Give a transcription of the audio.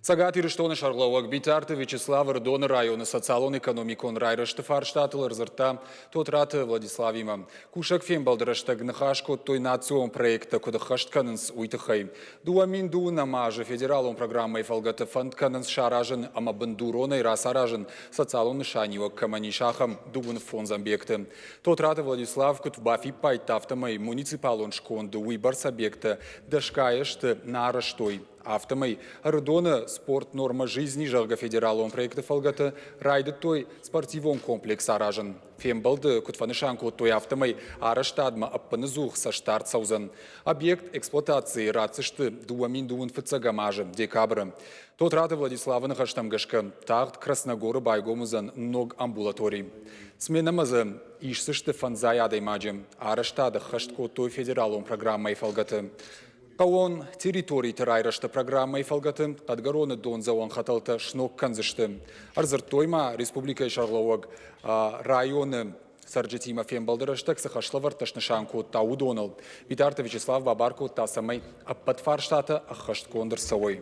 Цӕгат Ирыстоны сӕргълӕууӕг Битарты Вячеслав Ӕрыдоны районы социалон-экономикон райрӕзты фарстатыл ӕрдзырдта Тотраты Владиславимӕ. Кусӕг фембӕлды рӕстӕг ныхас кодтой национ проекттӕ куыд ӕххӕст кӕнынц, уый тыххӕй. 2009 азы федералон программӕйы фӕлгӕты фӕнд кӕнынц саразын ӕмӕ бындуронӕй рацаразын социалон нысаниуӕг кӕмӕн ис, ахӕм 25 объекты. Тотраты Владислав куыд бафиппайдта, афтӕмӕй муниципалон сконды уыйбӕрц объекттӕ дӕсгай ӕзты нӕ арӕзтой. Афтӕмӕй Ӕрыдоны «Спорт норма жизни», зӕгъгӕ, федералон проекты фӕлгӕты райдыдтой спортивон комплекс аразын. Фембӕлды куыд фӕнысан кодтой, афтӕмӕй арӕзтадмӕ ӕппыныдзух цӕстдард цӕудзӕн. Объект эксплуатацийы ратдзысты 2025 азы декабры. Тотраты Владиславы ныхӕстӕм гӕсгӕ, тагъд Красногоры байгом уыдзӕн ног амбулатори. Сменӕмӕ дзы исдзысты фӕндзай адӕймаджы. Арӕзтад ӕххӕст кодтой федералон программӕйы фӕлгӕты. Хъӕууон территориты райрӕзты программӕйы фӕлгӕты Хъӕдгӕроны дондзӕуӕн хӕтӕлтӕ сног кӕндзысты. Ӕрдзырдтой ма республикӕйы сӕргълӕууӕг районы цӕрджытимӕ фембӕлды рӕстӕг цы хӕслӕвӕрдтӕ снысан кодта, уыдоныл. Битарты Вячеслав бабар кодта, цӕмӕй ӕппӕт фарстатӕ ӕххӕстгонд ӕрцӕуой.